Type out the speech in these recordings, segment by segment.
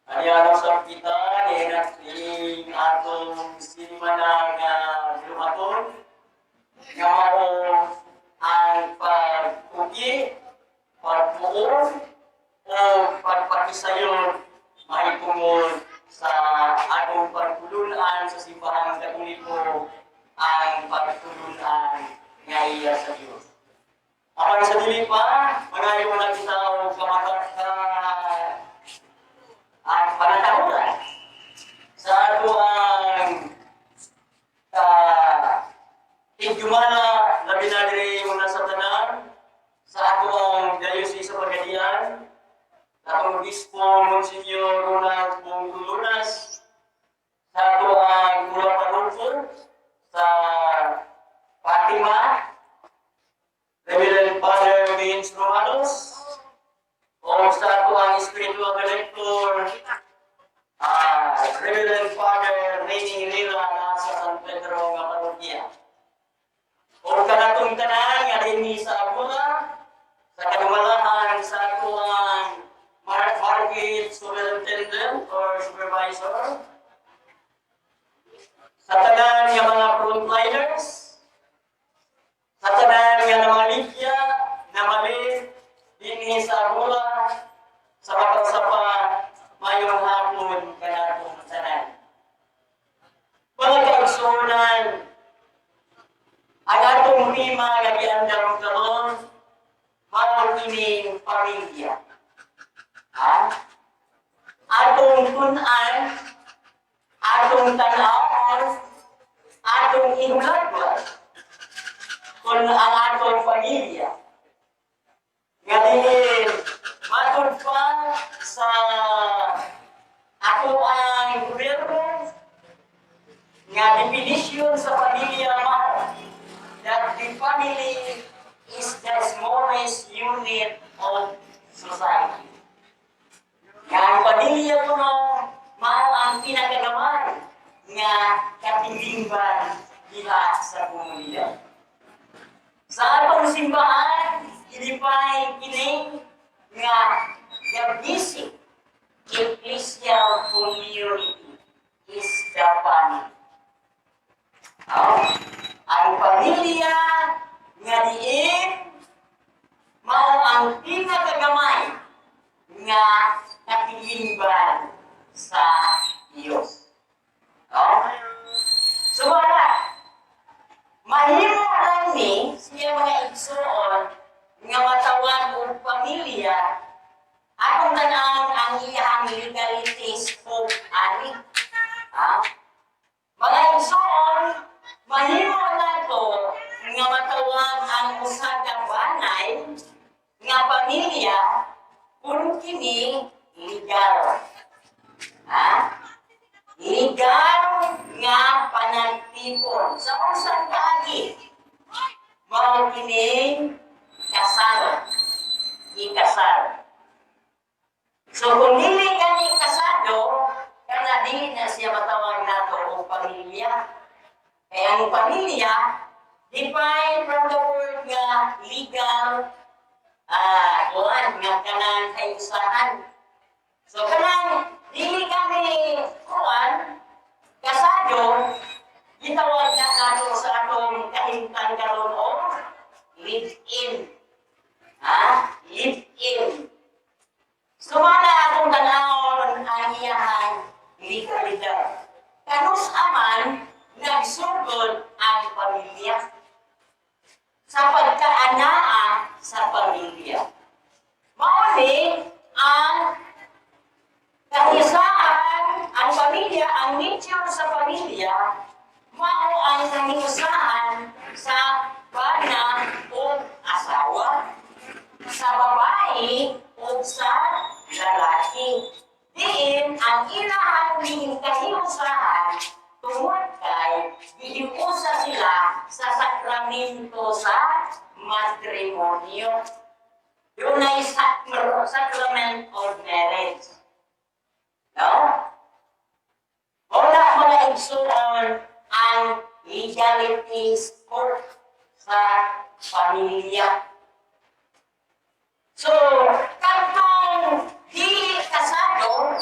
Aniano sa kita ni atong simana nga binuhaton nga mao ang pagpugi, pagmuon o pagpakisayon mahitungod sa atong pagtulunan sa Simbahang Katoliko, ang pagtulunan nga iya sa Dios. Apan sa dili pa, mangayo na kita og kamata ka ang panatahuran sa ato ang tigyumala, labi na diri una sa tanan sa ato ang Diocese sa Pagadian, atong Obispo Monsignor Ronald Bong Lunas, sa ato ang Kura Parolfo sa Fatima, Reverend Father Vince Romanos, o sa ato ang spiritual director, Reverend Father Rene Herrera na sa San Pedro nga parokya. O kanatong tanan nga dinhi sa Abura, sa kadumalahan sa ato ang market superintendent or supervisor, sa tanan nga mga frontliners, sa tanan nga namaligya, namalit, dinhi sa Abura, sa Kaparsapa, mayong hapon kanatong tanan. Mga kaigsuonan, ang atong tema nga giandam karon mao kining pamilya. Ha? Atong tun-an, atong tan-awon, atong ihulagway kung ang atong pamilya nga diin matud pa sa ato ang gobyerno nga definition sa pamilya mao that the family is the smallest unit of society. Nga ang pamilya kuno mao ang pinakagamay nga katilingban diha sa komunidad. Sa atong simbahan, i-define kini nga the basic ecclesial community is the family. Oh, ang pamilya nga diin mao ang pinakagamay nga katilingban sa Diyos. Oh? So wala. Mahimo lang ni siya, mga igsuon, nga matawag og pamilya. Atong tan-awon ang iyang legality scope ani. Ha? Mga igsuon, mahimo nato nga matawag ang usa ka banay nga pamilya kung kini legal. Ha? Legal nga panagtipon. Sa unsang kaagi? Mao kining kasal. Ikasal. So kung dili gani kasado, kana dili na siya matawag nato og pamilya. Kaya ang pamilya, defined from the word nga legal, kuan nga kanang kayusahan. So kanang dili kami kuan kasado, gitawag na nato sa atong kahimtang karon og live-in. Ha? Live-in. Sumala atong tan-awon ang iyahang legalidad. Kanus aman nagsugod ang pamilya? Sa pagkaanaa sa pamilya. Mao ni ang kahisaan, ang pamilya, ang nature sa pamilya, mao ang kahiusaan sa bana o asawa, sa babae o sa lalaki. Diin ang ilahang kahiusahan tungod kay gihiusa sila sa sakramento sa matrimonyo. Yun ay sacrament of marriage. No? Wala, mga igsuon, ang legality scope sa pamilya. So, kantong dili kasado,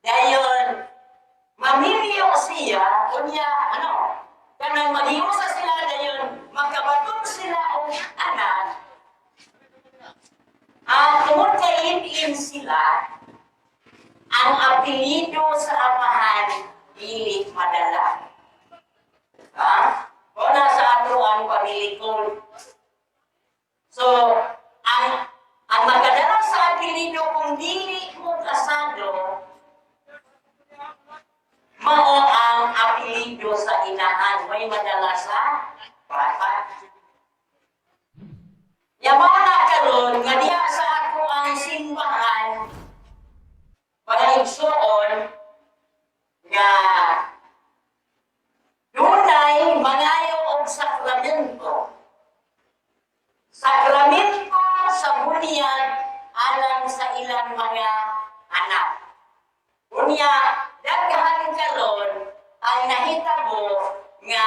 Dayon maminyo siya, unya ano, kanang maghiusa sila, dayon makabaton sila og anak. Ang tungod kay live-in sila, ang apelyido sa amahan dili madala. Ha? O na sa ato ang family code. So, ang makadala sa apelyido kung dili mo kasado, mao ang apelyido sa inahan. May madala sa bata. Ya, mao na karon nga diha sa ako ang simbahan, mga igsuon, nga dunay mangayo og sakramento. Sakramento sa bunyag alang sa ilang mga anak. Unya, daghan karon ang nahitabo nga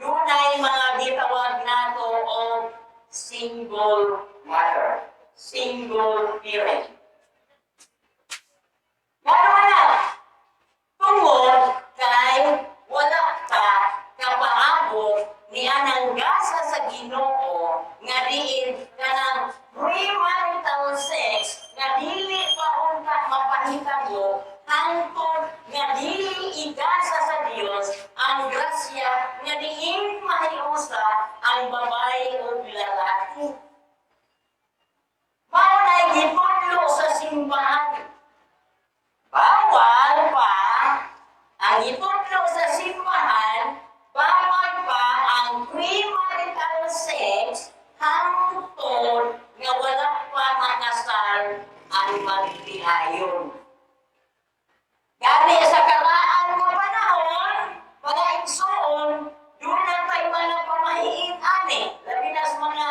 dunay mga gitawag nato og single mother, single parent. Ngano man na? Tungod kay wala pa kapaabot ni anang gasa sa Ginoo nga diin kanang premarital sex nga dili pa unta mapahitabo hangtod nga dili igasa sa Dios ang grasya nga diin mahiusa ang babae ug lalaki. Mao na gitudlo sa simbahan. Bawal pa ang itudlo sa simbahan, bawal pa ang premarital sex hangtod nga wala pa makasal ang magtiayon. Gani sa karaan nga panahon, mga igsoon, duna tay mga pamahiin ani, labi na sa mga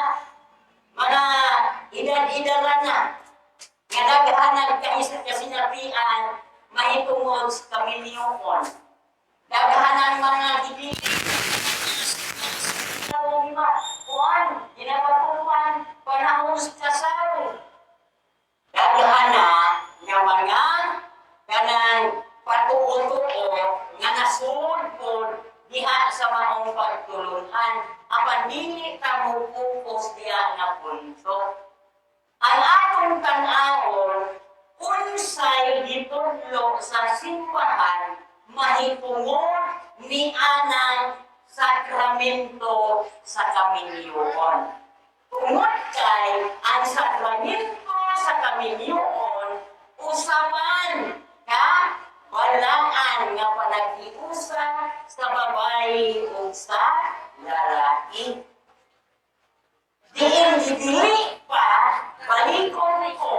edad-edaran na, nga daghan kasinapian mahitungod sa kaminyuon. Daghan ang mga gidili kuan, ginapatuman panahon sa kasal. Daghan na nga mga kanang patuo-tuo nga nasudpod diha sa maong pagtulunan, apan dili ta mo focus diha nga punto. Ang atong tan-awon, unsay gitudlo sa simbahan mahitungod ni anang sakramento sa kaminyuon. Tungod kay ang sakramento sa kaminyuon usapan ka balaan nga panaghiusa sa babae ug sa lalaki. Diin dili pa, balikon ko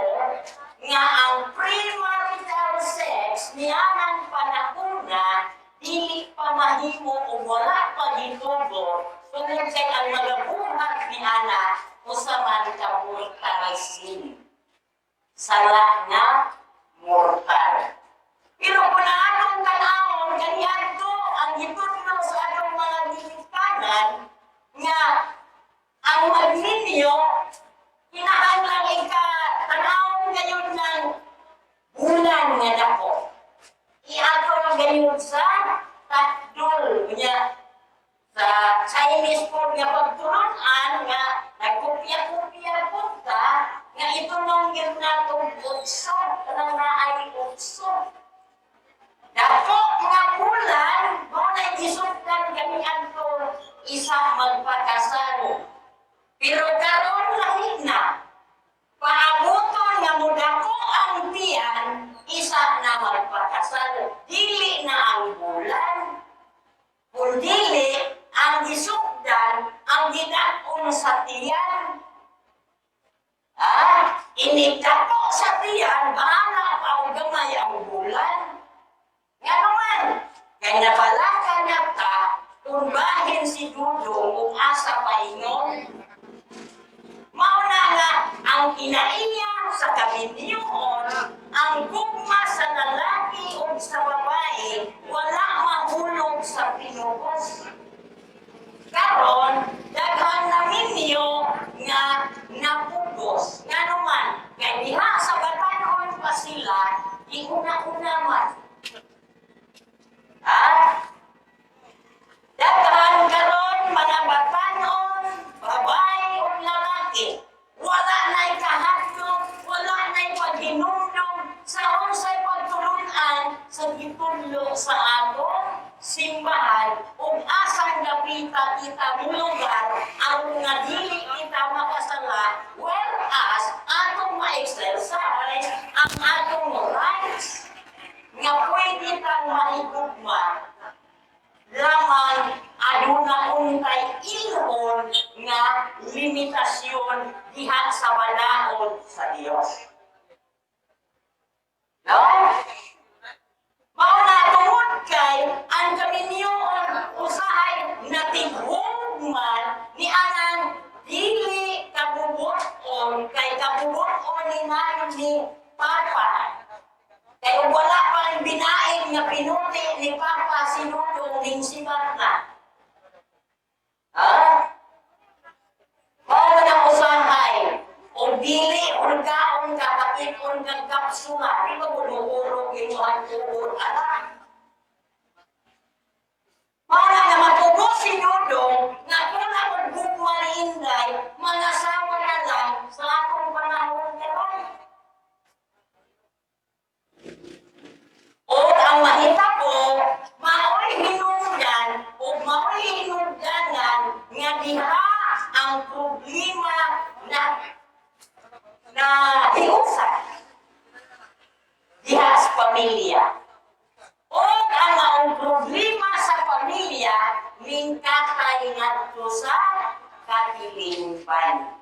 nga ang premarital sex nianang panahona dili pa mahimo o wala pa gitugo tungod kay ang magabuhat ni ana usa man ka mortal sin. Sala nga mortal. Pero kung ang atong tan-awon, kaniadto ang gitudlo sa atong mga gilikanan nga ang magminyo, kinahanglan ika tanawon gayon ng bulan nga dako. Iatol gayon sa takdol niya sa Chinese food nga pagtulunan nga nagkopya-kopya punta nga ito nang gyud natong utso, kanang naay utso. Dako nga bulan, mao na gisugdan kami adto isa magpakasal. Pero karon lahi na. Paabuton nga mudako ang tiyan, isa na magpakasal. Dili na ang bulan. Kung dili, ang gisugdan, ang gidak-on sa tiyan. Ah, inigdako sa tiyan, bahala pa og gamay ang bulan. Nga naman, kay nabalaka na ta, kung bahin si Dudong ug asa paingon. Mao na nga ang kinaiya sa kaminyuon, ang gugma sa lalaki ug sa babae, wala mahulog sa pinugos. Karon, daghan na minyo nga napugos. Nga naman, kay diha sa batanon pa sila, giuna-una man. Daghan karon mga batanon, babae o lalaki, wala na'y kahadlok, wala na'y paghinumdum sa unsay pagtulunan sa gitudlo sa atong simbahan ug asang dapita kita mulugar aron nga dili kita makasala, whereas atong ma-exercise ang atong rights nga pwede kang mahigugma laman aduna untay ilhon nga limitasyon diha sa balaod sa Dios. No? Mao na tungod kay ang kaminyoon usahay natighugman ni anang dili kabubuton, kay kabubuton ni nanon ni Papa. Kay ug wala pang binaig nga pinuti ni Papa, sinudong ning sibat na. Ha? Mao man ang usahay o dili hulgaon ka, pakiton kang kapsula, di ba mo imuhang kubod anak? Para nga mapugos si Dudong nga kung akong gugma ni Inday, mga asawa na lang sa akong panahon karon. O ang mahitabo, maoy hinungdan o maoy hinungdanan nga diha ang problema na na hiusa diha sa pamilya. O ang maong problema sa pamilya mingkatay ngadto sa katilingban.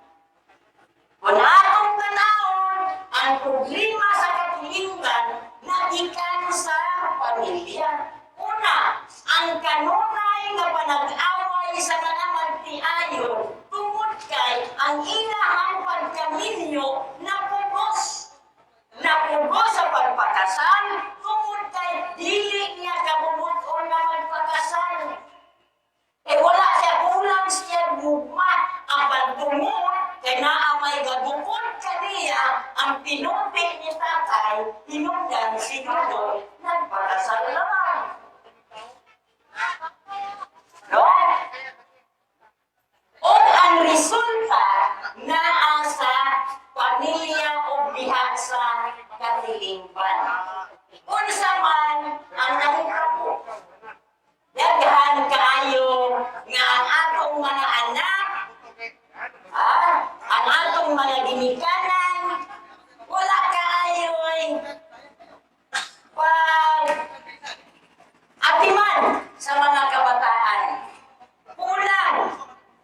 Kung atong tanawon, ang problema sa katilingban nagikan sa pamilya. Una, ang kanunay nga panag-away sa mga magtiayon tungod kay ang ilahang pagkaminyo napugos. Napugos sa pagpakasal tungod kay dili niya kabubut-on na magpakasal. Eh wala siya, kulang siya gugma. Apan tungod kay naa may gabukod kaniya ang pinuti ni tatay, hinungdan si Dudong, nagpakasal naman. No? O ang resulta naa sa pamilya o diha sa katilingban. Unsa man ang nahitabo, daghan kaayo nga ang atong mga anak, ang atong mga ginikanan, wala kaayo'y pag atiman sa mga kabataan. Kulang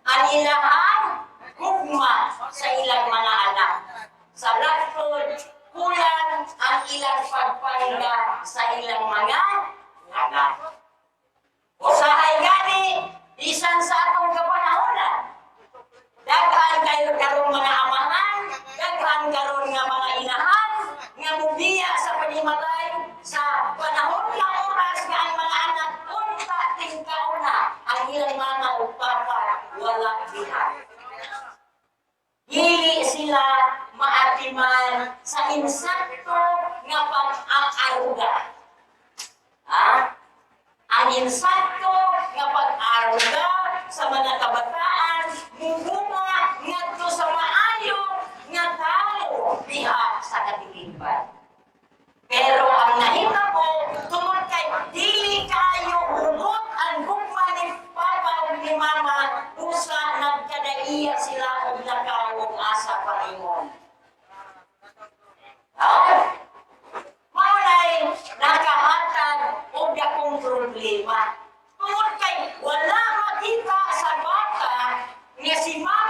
ang ilahang gugma sa ilang mga anak. Sa laktod, kulang ang ilang pagpangga sa ilang mga anak. Usahay gani, bisan sa atong kapanahonan, daghan kayo karon mga amahan, daghan karon nga mga inahan, nga mubiya sa panimalay sa panahon nga oras nga ang mga anak unta tingkauna, ang ilang mama ug papa wala diha. Dili sila maatiman sa insakto nga pag-aaruga. Ha? Ang insakto nga pag-aaruga sa mga kabataan mubunga ngadto sa maayo nga tao diha sa katilingban. Pero ang nahitabo tungod kay dili kaayo hugot ang gugma ni papa ug ni mama, usa nagkadaiya sila og lakaw og asa paingon. Ah? Mao nay nakahatag og dakong problema. Tungod kay wala makita sa bata nga si mama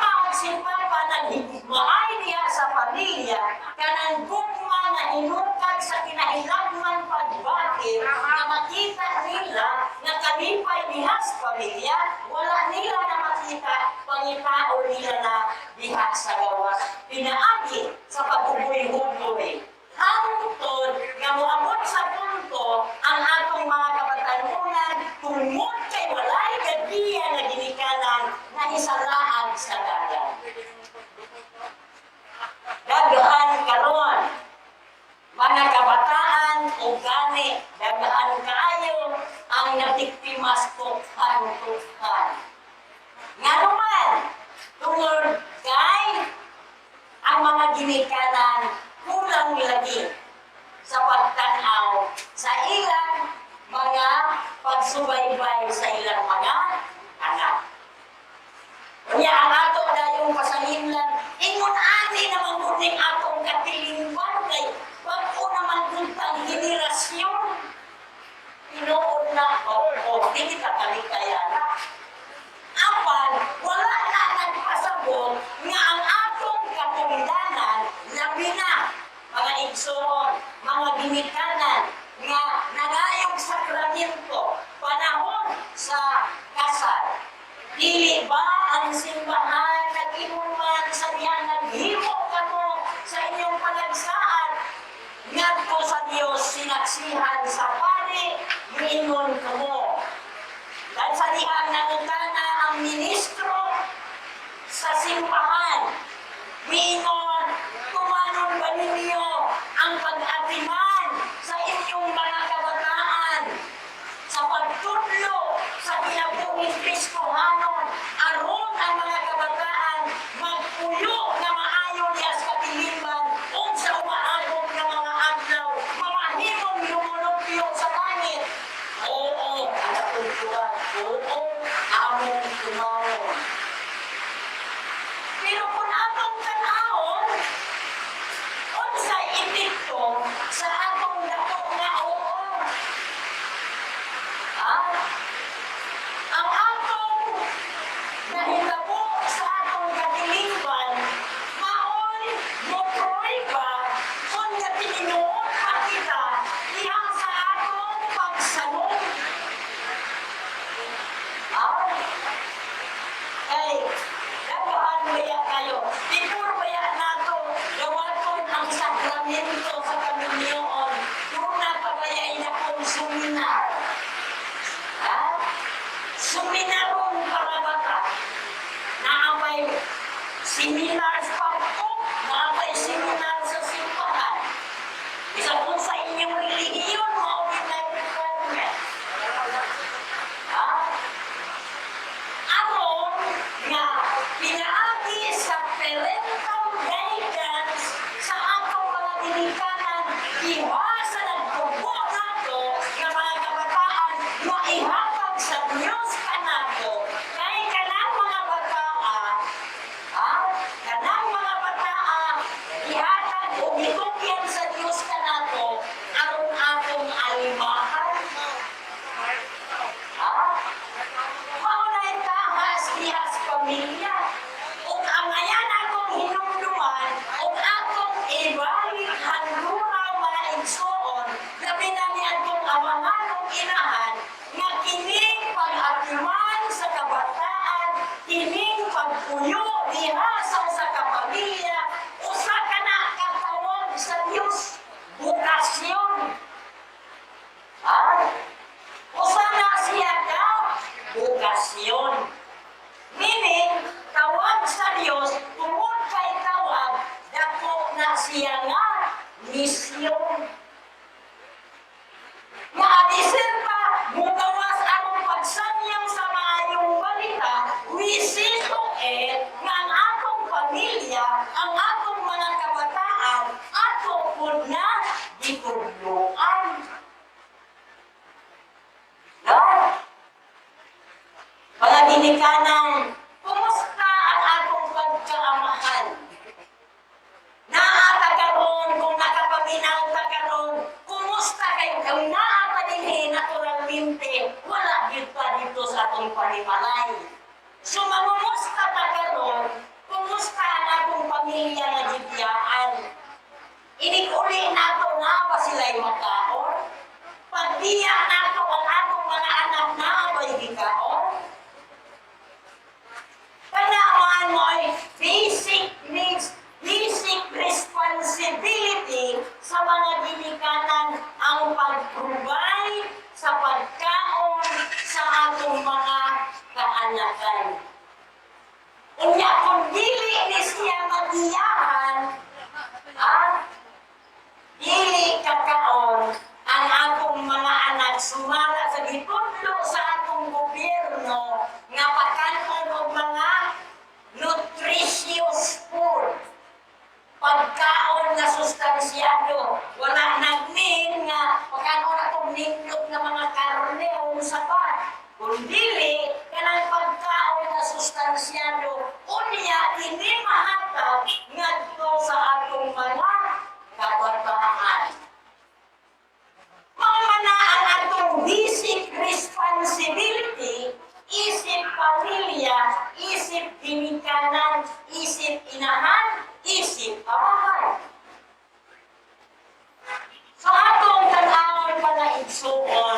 katukhan-tukhan. Ngano man, tungod kay ang mga ginikanan kulang lagi sa pagtanaw sa ilang mga pagsubaybay sa ilang mga anak. Unya ang ato dayong pasalinlan, ingon ani naman gud ning atong katilingban kay bag-o naman gud tang henerasyon. Tinuod na, oo, dili ta kalikaya na. Apan, wala na nagpasabot nga ang atong katungdanan, labi na, mga igsoon, mga ginikanan, nga nangayong sakramento, panahon sa kasal. Dili ba ang simbahan nag-ingon man sa diyang naghimo kamo sa inyong panagsaad ngadto sa Dios, sinaksihan sa pari, miingon kamo? Dahil sa dihang nangutana ang ministro sa simbahan, miingon, "Tumanon ba ninyo ang pag-atiman sa inyong mga kabataan sa pagtudlo sa kinabuhing Kristohanon aron ang mga kabataan magpuyo na maayo niya sa katilingban ug sa umaagom nga mga adlaw mamahimong lumulupyo sa langit?" "Oo," ang katultuan. "Oo, among tumanon." Pero kung atong tan-awon, unsay epekto sa atong dako nga oo? Ha? Ang atong nahitabo sa atong katilingban, maoy mopruweba kung nga tinuod pa kita diha sa atong pagsanong. Ah, kay daghan baya kayo. Before baya nato gawaton ang sakramento sa kaminyoon, duna pa baya inakong seminar? Ha? Seminaron para bata. Naa bay seminar sa pagko, naa bay seminar sa simbahan. Isa kung sa inyong relihiyon, mao gyud na requirement. Ha? Aron nga pinaagi sa parental guidance sa atong mga ginikanan diha sa nagtubo nato nga mga kabataan, maihatag sa Dios kanato, kay kanang mga bataa, ha, kanang mga bataa ihatag o gitugyan sa Dios kanato aron atong alimahan, ha. Mao na tahas diha sa pamilya. Ug ang ngayan akong hinumduman ug atong ibalik handuraw, mga igsoon, labi na ni atong amahan ug inahan, nga kining pag-atiman sa kabataan, kining pagpuyo diha sa usa ka pamilya, usa ka na katawag sa Dios, bokasyon. Ah, usa na siya ka bokasyon. Meaning, tawag sa Dios, tungod kay tawag, dako na siya nga misyon. Nga bisan pa mugawas atong pagsanyang sa maayong balita, we see to it nga ang atong pamilya, ang atong mga kabataan, ato pud na gitudloan. No? Mga ginikanan, kumusta ang atong pagkaamahan? Naa ta karon, kung nakapaminaw ta karon, kumusta kayo? Kung naa pa dinhi, naturalmente, wala gyud pa dito sa atong panimalay. So mamumusta ta karon, kumusta ang atong pamilya nga gibiyaan? Inig-uli nato, naa pa sila'y makaon? Pagbiya nato ang atong mga anak, naa ba'y gikaon? sustansyado. Wala nagmin nga pagkaon atong nindot nga mga karne o unsa pa. Kundili kanang pagkaon nga sustansyado. Unya ini mahatag ngadto sa atong mga kabataan. Mao man na ang atong basic responsibility isip pamilya, isip ginikanan, isip inahan, isip amahan. Sa atong tan-awon, mga igsuon,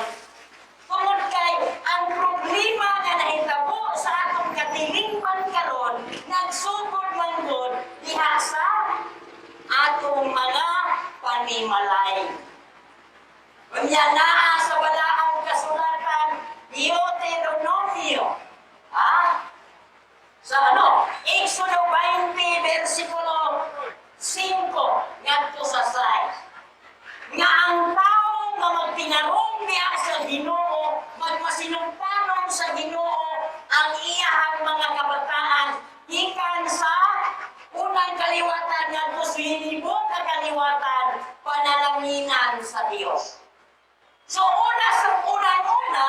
tungod kay ang problema nga nahitabo sa atong katilingban karon nagsugod man gud diha sa atong mga panimalay. Unya naa sa balaang kasulatan, Deuteronomio. Ah? Sa ano? Exodo 20, versikulo 5, ngadto sa 6. Nga ang tao nga magtinarong diha sa Ginoo, magmasinumpanon sa Ginoo, ang iyahang mga kabataan gikan sa unang kaliwatan ngadto sa hinibong ka kaliwatan, panalanginan sa Dios. So una sa unang-una,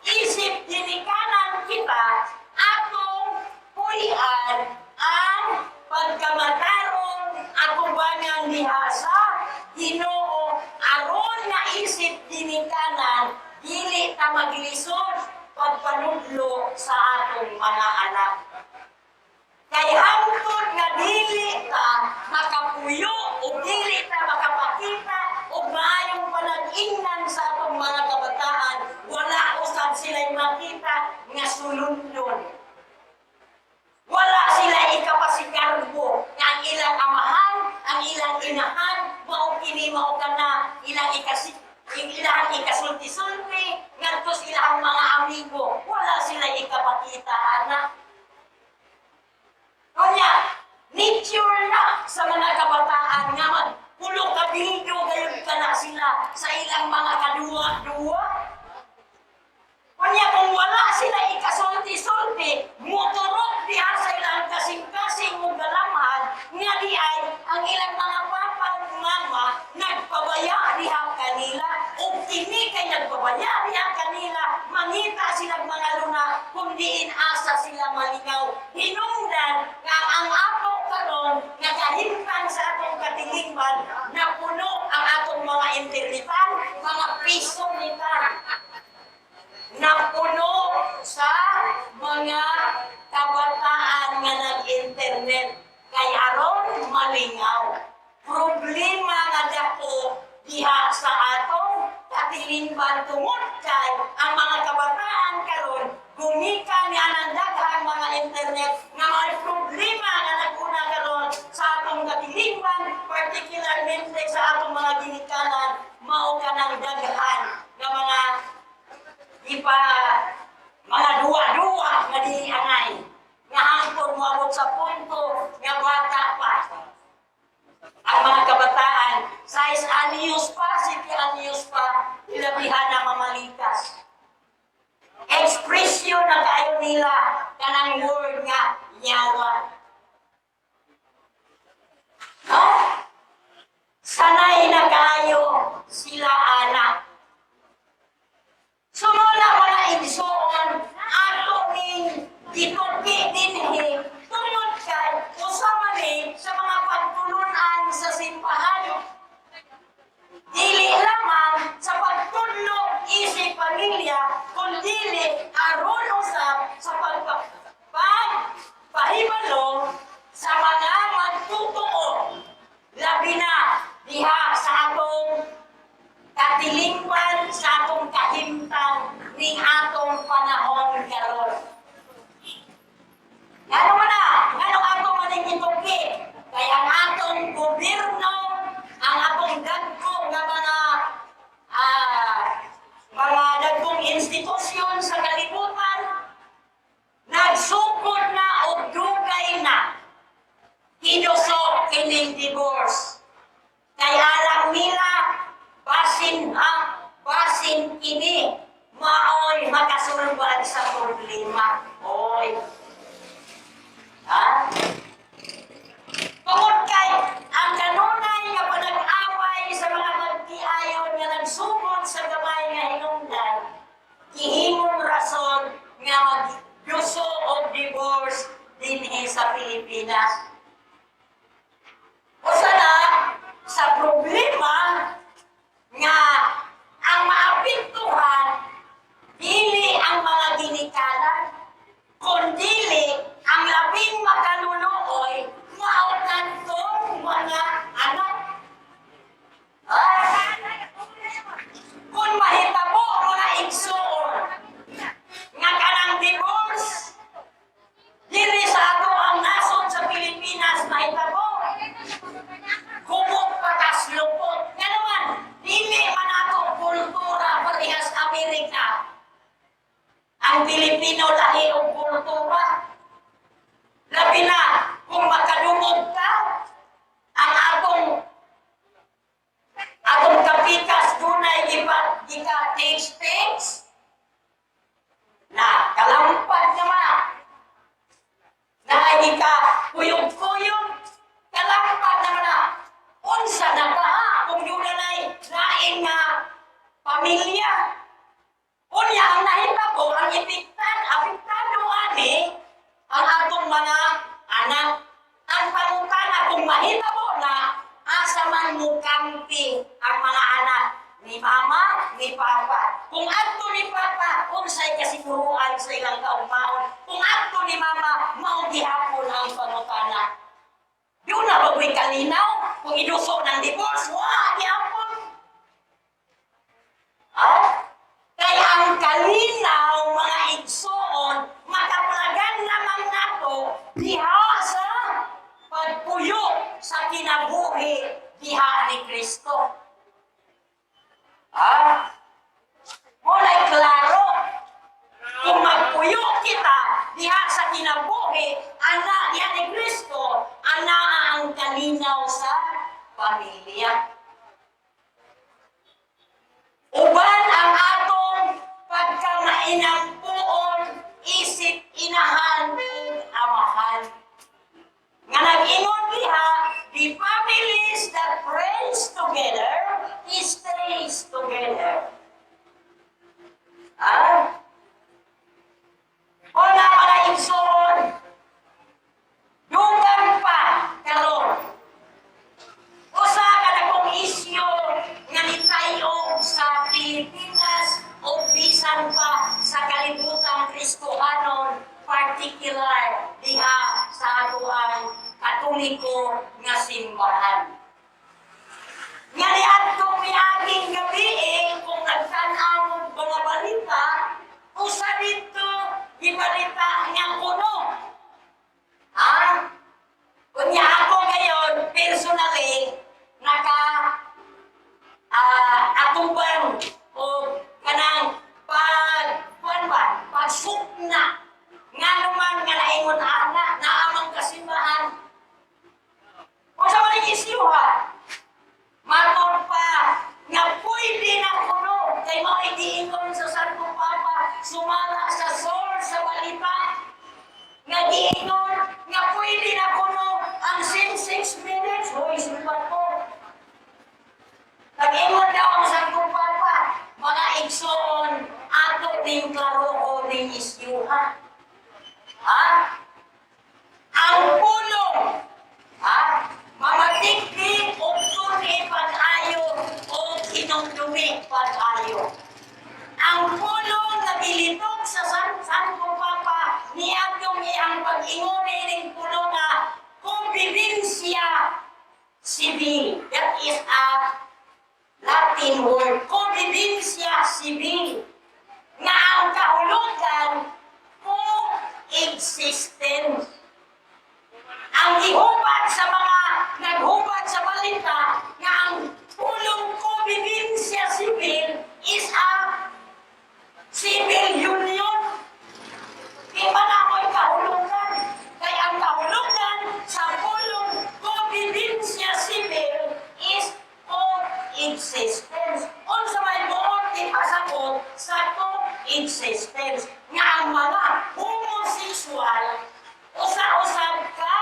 isip ginikanan kita, atong puy-an ang pagkamatarong atubangan diha sa Ginoo aron nga isip ginikanan dili ta maglisod pagpanudlo sa atong mga anak. Kay hangtod nga dili ta makapuyo o dili ta makapakita og maayong panag-ingnan sa atong mga kabataan, wala usab sila makita nga sulundon. Wala sila ikapasigarbo nga ang ilang amahan, ang ilang inahan, mao kini, mao kana, ilang ikasi ilang ikasulti-sulti, ngadto sa ilang mga amigo, wala sila ikapakita ana. Kanya, nature na sa mga kabataan nga magpulo ka video gayud ka na sila sa ilang mga kaduwa-duwa. Kanya kung wala sila ikasulti-sulti, moturok diha sa ilang kasing-kasing mo galamhan, nga di ay ang ilang mga papa ug mama nagpabaya diha kanila, ug kini kay nagpabaya diha kanila, mangita silang mga luna kung diin asa sila malingaw. Hinungdan nga ang ato karon nga kahimtang sa atong katilingban, napuno ang atong mga internetan, mga piso nitan, napuno sa mga kabataan nga nag-internet kay aron malingaw. Problema nga dako diha sa atong katilingban tungod kay ang mga kabataan karon gumikan nga ng daghang mga internet nga may problema nga naguna karon sa atong katilingban, particularmente sa atong mga ginikanan, mao kanang daghan nga mga ipa mga duwa-duwa nga dili angay nga hangtod moabot sa punto nga bata pa ang mga kabataan, 6 anyos pa, 7 anyos pa, ilabihan na mamalikas. Expression na kayo nila kanang word nga "yawa." No? Sanay na kayo sila ana. Sumula, mga igsoon, ato ning gituki dinhi tungod kay usa man ni sa mga pagtulunan sa simbahan. Dili lamang sa pagtudlo isip pamilya, kundili aron usab sa pagpahibalo sa mga magtutoo, labi na diha sa atong katilingban, sa atong kahimtang ning atong panahon karon. Ngano man na? Ngano ato man ning gituki? Kay ang atong gobyerno, ang atong dagko nga mga dagkong institusyon sa kalibutan nagsugod na og dugay na giduso kining divorce. Kay alam nila, basin ha, basin kini maoy makasulbad sa problema. Oy. Ha? Tungod kay ang kanunay nga panag nahitabo? Gubot patas lupot. Nga naman, dili man ato kultura parehas Amerika. Ang Pilipino lahi og kultura. Labi na kung makadungog ka, ang atong kapikas dunay gipa gika takes takes na kalampag naman na ay ka kuyog-kuyog, kalampag naman na. Unsa na ka kung doon na lain nga pamilya? Unya, ang nahitabo, ang apektado ani ang atong mga anak. Ang pangutana, kung mahitabo na, asa man mo kampi ang mga anak ni mama, ni papa? Kung adto ni papa, unsay kasiguruan sa ilang kaugmaon? Kung adto ni mama, mao gihapon ang pangutana. Doon na bagoy kalinaw, kung iduso ng divorce, wa gihapon. Ah? Kaya ang kalinaw, mga igsoon, makaplagan lamang nato diha sa pagpuyo sa kinabuhi diha ni Kristo. Ah? Wala'y klaro. Kung magpuyo kita diha sa kinabuhi, ana diha ni Kristo, ana ang kalinaw sa pamilya. Uban ang atong pagkamainampuon isip inahan ug amahan. Nga nag-ingon diha, "The families that prays together stays together." Ah? Una, mga igsoon, dugang pa karon. Usa ka dakong isyu nga nitayog sa Pilipinas o bisan pa sa kalibutan Kristohanon, particular diha sa atoang Katoliko nga simbahan. Nga niadtong miaging gabi eh, kung nagtan-aw og mga balita, usa dito gibalita nga kuno. Ah? Unya ako ngayon, personally, naka atubang o kanang pag kuan ba, pagsukna nga naman nga naingon ana naamang kasimbahan. Kung sa man issue ha, matod pa nga pwede na kuno kay mao giingon sa Santo Papa sumala sa source sa balita nga giingon nga pwede na kuno ang same-sex marriage. Hoy, sulbat ko. Nag-ingon daw ang Santo Papa, mga igsoon, ato ning klaro ning issue ha. Ha? Ang pulong, ha? Mamatikdi o tuni pag-ayo o hinumdumi pag-ayo. Ang pulong nga gilitok sa Santo Papa niadtong iyang pag-ingon ning pulong nga convivencia civil. That is a Latin word, convivencia civil. Nga ang kahulugan, coexistence. Ang gihubad sa mga naghubad sa balita nga ang pulong convivencia civil is a civil union. Di ba na ako'y kahulugan? Kaya ang kahulugan sa pulong convivencia civil is coexistence. Unsa may buot ipasabot sa coexistence? Nga ang mga homosexual usa-usab ka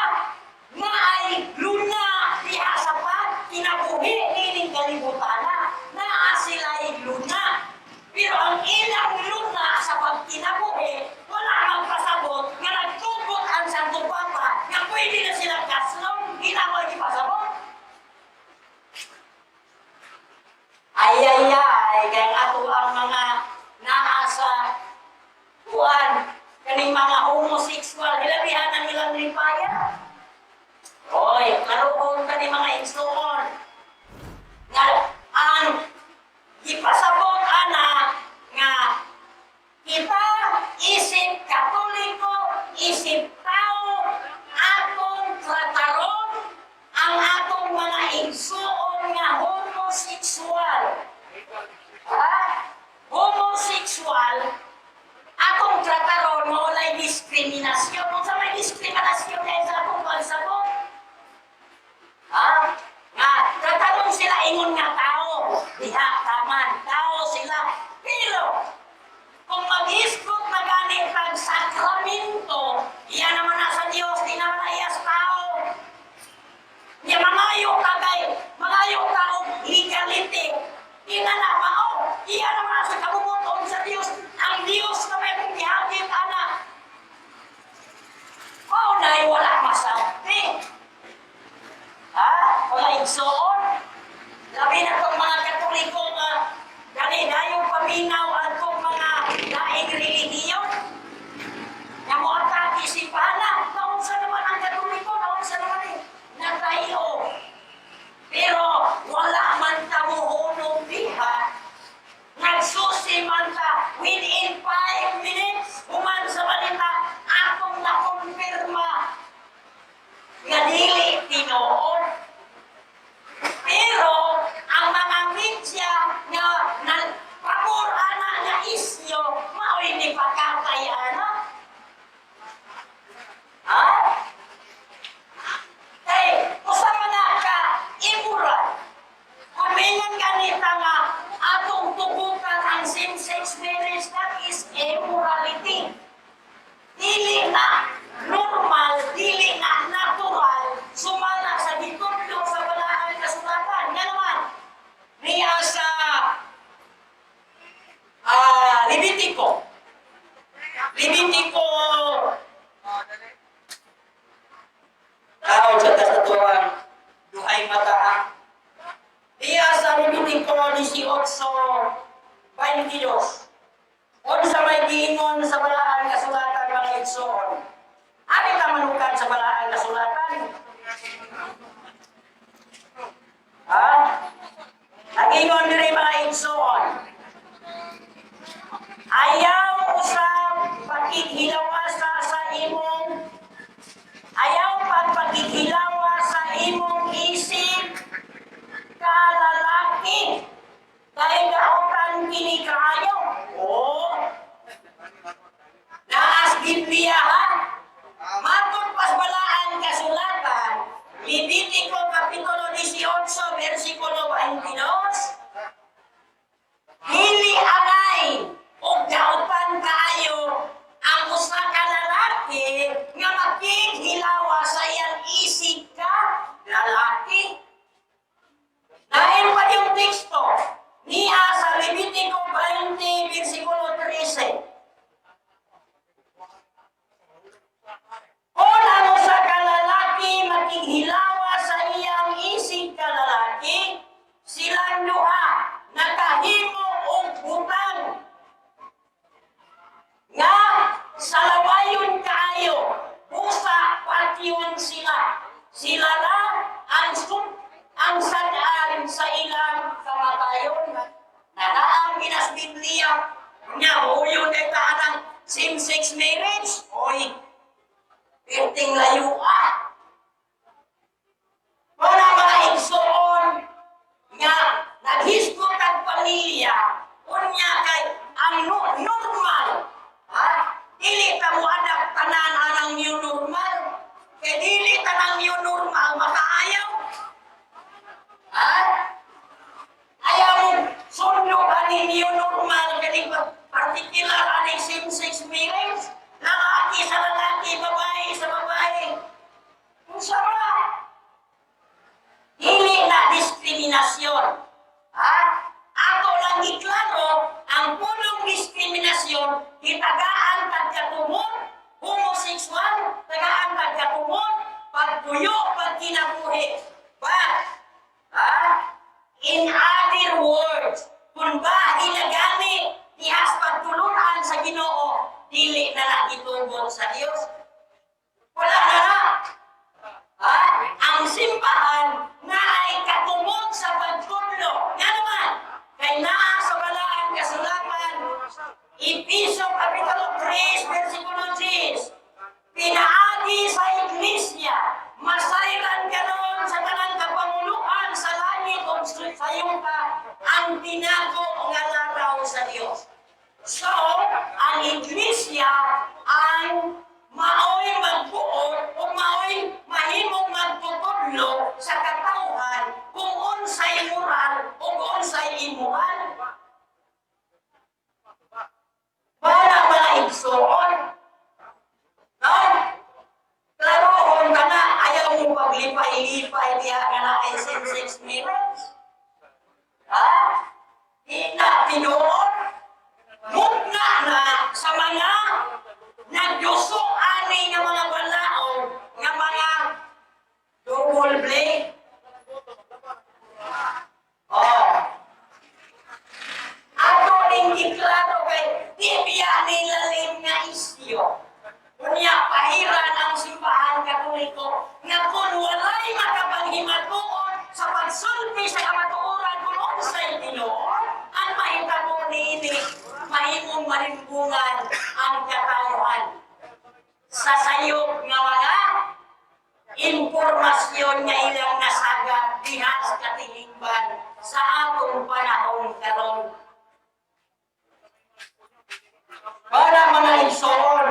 nga ay luna diha sa pagkinabuhi nining kalibutana. Naa sila'y luna. Pero ang ilang luna sa pagkinabuhi, wala kang pasabot nga nagtugot ang Santo Papa nga pwede na silang kaslong, di na mo ipasabot. Ay, ay, ay, kaya ato ang mga naa sa kuan, kaning mga homosexual, hilabihan ang ilang lipaya. Oy, klaroon kani, mga igsoon. Nga ang ipasabot ana nga kita isip Katoliko, isip tao, atong trataron. Mangayo ka kay, mangayo ka og legality. Di na na mao. Iya naman sa kabubut-on sa Dios. Ang Dios na may kong gihagit, ana. Mao na wala masabti. Ha? Mga igsoon. Labi na tong mga Katoliko nga gani dayong paminaw atong mga laing relihiyon. Nga mo atake si Pana, naunsa naman ang Katoliko, naunsa naman eh, natayo. Pero wala man ta mohunong diha. Nagsusi man ta within 5 minutes, human sa balita, atong nakumpirma nga dili tinuod. Pero ang mga media nga na pabor ana nga isyo, mao'y ni pakatay ana. Ha? Kay usa man na ka immoral. Kung ganita nga atong tugutan ang same-sex marriage, that is immorality. Dili na normal, dili na natural, sumala sa gitudlo sa balaan kasulatan. Nga naman, niya sa Levitico. Levitico, tao sa kasatuan, duhay mata ha. Niya sa Levitico 18:22. Unsa may giingon sa balaan kasulatan, mga igsoon? Abi ta manukan sa balaan kasulatan. Ha? Nagingon diri, mga igsoon. Ayaw usab pakighilawasa sa imong, ayaw pagpakighilawa sa imong isig kalalaki kay dautan kini kaayo. Oh. Naas Biblia ha. Matod pas balaan kasulatan, Levitico Kapitulo 18, versikulo 22, dili angay o dautan kaayo ang usa ka lalaki nga makighilawa sa iyang isig ka lalaki. Dahil pa yung teksto niya sa Levitico 20, versikulo 13. Kung ang usa ka lalaki makighilawa sa iyang isig ka lalaki, silang duha nakahimo og butang nga salawayon kaayo, busa patyon sila. Sila na ang sad-an sa ilang kamatayon. Nanaang ginas Biblia nga huyon kay taanang same-sex marriage. Oy, pirting layua. Wala mga igsoon nga naghisgot ang pamilya, unya kay ang no, normal, ha? Dili ta mo adapt tanan anang new normal. Kay dili tanang new normal makaayaw. Ha? Ayaw mo sundo ani new normal kani particular ani same-sex marriage, lalaki sa lalaki, babae sa babae. Unsa ba? Dili na diskriminasyon. Ha? Ako lang iklaro, ang pulong diskriminasyon, gitagaan tagkatumon, homosexual, tagaan tagkatumon, pagtuyo, pagkinabuhi. But, ha? In other words, kung ba hinagani, dihas pagtulunan sa Ginoo, dili na lang gitugot sa Dios. Wala na na. Ha? Ang simbahan na ay katumod sa pagtudlo. Nga naman, kay naa sa balaan kasulatan, Episo Kapitulo 3, versikulo 10, pinaagi sa iglesia, masayran karon sa tanang kapanguluan sa langit o sa yupa, ang tinago nga laraw sa Dios. So, ang iglesia ang maoy magbuot o maoy mahimong magtutudlo sa katawhan kung unsay moral o unsay immoral. Para mga igsoon. No? Klarohon ka na, ayaw mo paglipay-lipay diha nga na ay Same-sex marriage? Ha? Di na tinuod? Mugna na sa mga nagduso ani nga mga balaod nga mga double blade. Oh. Ato ning giklaro kay di biya nilalim nga isyu. Unya pahiran ang Simbahan Katoliko nga kung walay makapanghimatuon sa pagsulti sa kamatuoran kung unsay tinuod ang mahitabo niini, mahimong marimbungan ang katawhan sa sayop nga mga impormasyon nga ilang nasagap diha sa katilingban sa atong panahon karon. Para mga igsoon.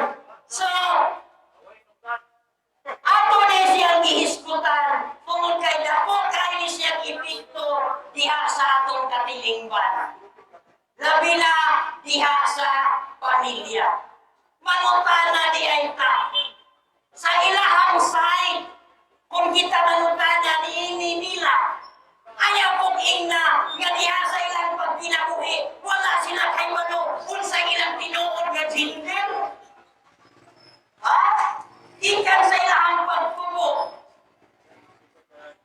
So, ato ni siyang gihisgutan tungod kay dako kay ni siyang epekto diha sa atong katilingban. Labi na diha sa pamilya. Mangutana di ay ta. Sa ilahang side, kung kita mangutana niini nila, ayaw kong ingna nga diha sa ilang pagkinabuhi, wala sila kahibalo unsa ilang tinuod nga gender. Ha? Gikan sa ilahang pagtubo.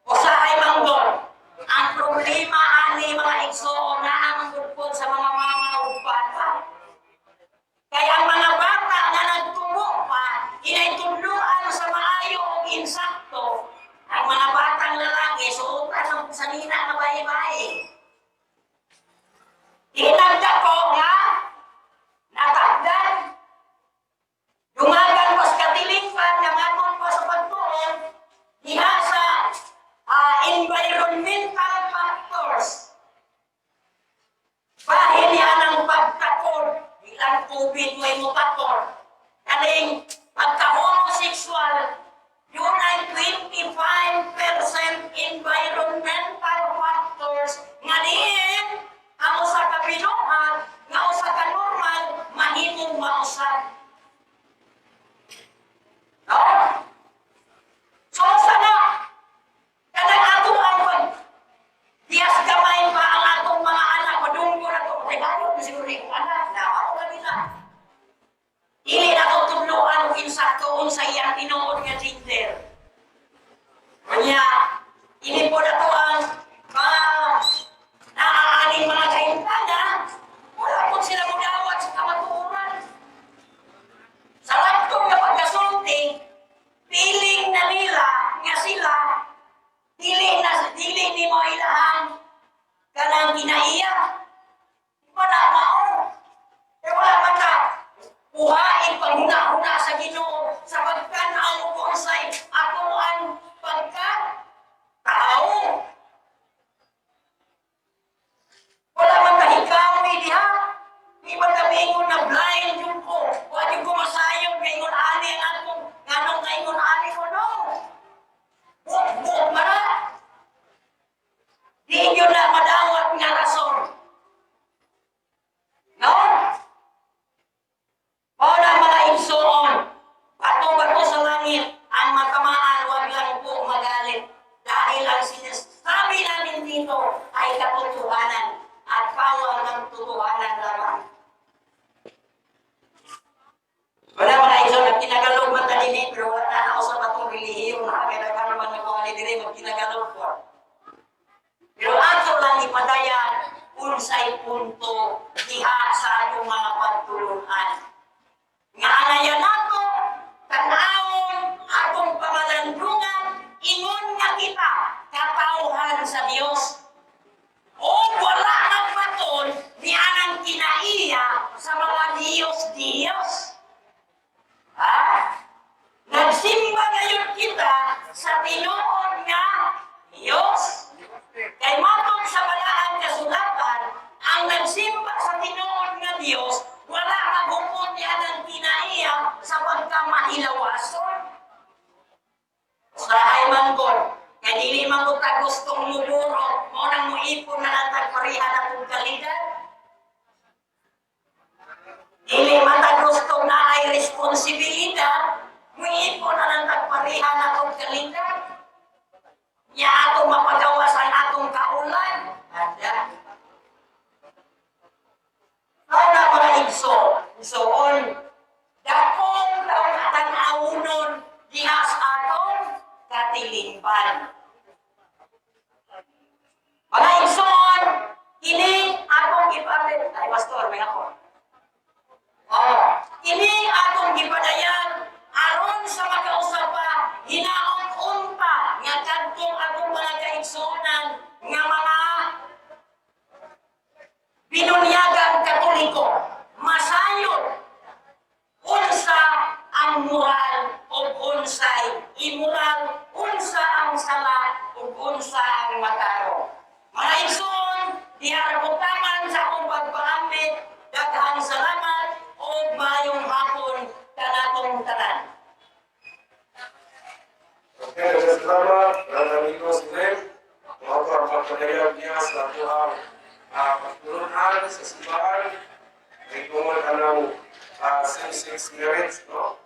Usahay manggol, ang problema ani, mga igsoon, naa manggod sa mga mama ug bata. Kaya ang mga bata nga nagtubo pa, inay tudloan sa maayo ug insakto. Ang mga batang lalaki, suotan ng sanina na bayi-bayi. Tinagda ko nga, natakdan, dumagan pas katilingban, nga matun pa sa pagtuon, diha sa environmental factors. Bahin yan ang pagtakod, di lang COVID mo mutakod. Kaning pagka-homosexual, yun ay 25% environmental factors nga diin ang usa ka binuhat nga usa ka normal mahimong mausab. No? So sana kanang ato ang pag diyas gamay pa ang atong mga anak, madunggo na to kay bayo siguro ni anak na ako na nila. Dili na ko tudloan og insakto unsa iyang tinuod nga gender. Kanya, ini po na to ang mga naaaning mga kahintana, wala po sila mudawat sa kamatuoran. Sa laptop nga pagkasulti, feeling na nila nga sila, dili na dili nimo ilahang kanang kinaiya. Wala mao. Eh wala man ka kuhain panghuna-huna sa Ginoo sa pagtan-aw kung unsay ako ang pagka tao. Wala man kahikawi diha. Di ba ta miingon na blind yung ko? Wa yung ko masayod nga ingon ani ang akong nganong nga ingon ani ko, no. Buot-buot man na. Di yun na madawat nga rason. No? Mao na, mga igsoon, bato-bato sa langit, ang matamaan, wag lang po magalit. Dahil ang sinasabi namin dito ay katotohanan at power ng totohanan lamang. Wala, mga igsoon, nagtinagalog man ta dinhi, pero wala na ako sa batong relihiyon. Nakakailangan naman ng mga diri, magtinagalog ko. Pero ato lang ipadayag unsay punto diha sa atong mga pagtulunan. Nga angayan nato, tan-awon atong pamalandungan, ingon nga kita, katawhan sa Dios. O wala nagbaton ni anang kinaiya sa mga Diyos-Diyos. Ha? Nagsimba ngayon kita sa tinuod nga Diyos. Kay matod sa Balaang Kasulatan, ang nagsimba sa tinuod nga Diyos, wala magupot niya ng kinaiya sa pagkamahilawason. Usahay man god, kay dili man ko ta gustong muburo, mo nang muipon na lang tag pareha na kong kalidad. Dili man ta gustong na ay responsibilidad, muipon na lang tag pareha na kong kalidad. Nya ato mapagawas ang Ulan, handa. Ana, mga igsoon, dakong tan-awunon diha sa atong katilingban. Mga igsoon, kini atong ipapit. Ay, pastor, may ako. Oh, kini atong gipadayag aron sa makausap pa hinaot unta nga kadtong atong mga kaigsuonan nga mga binunyagang Katoliko masayod unsa ang moral o unsay immoral, unsa ang sala ug unsa ang matarong. Mga igsoon, diha ra ko taman sa akong pagpaambit. Daghang salamat ug maayong hapon kanatong tanan. Okay, daghang salamat, brother Amigos Glenn. Mao to ang pagpadayag niya sa atuang pagtulunan sa simbahan. May tungod anang same-sex marriage, no?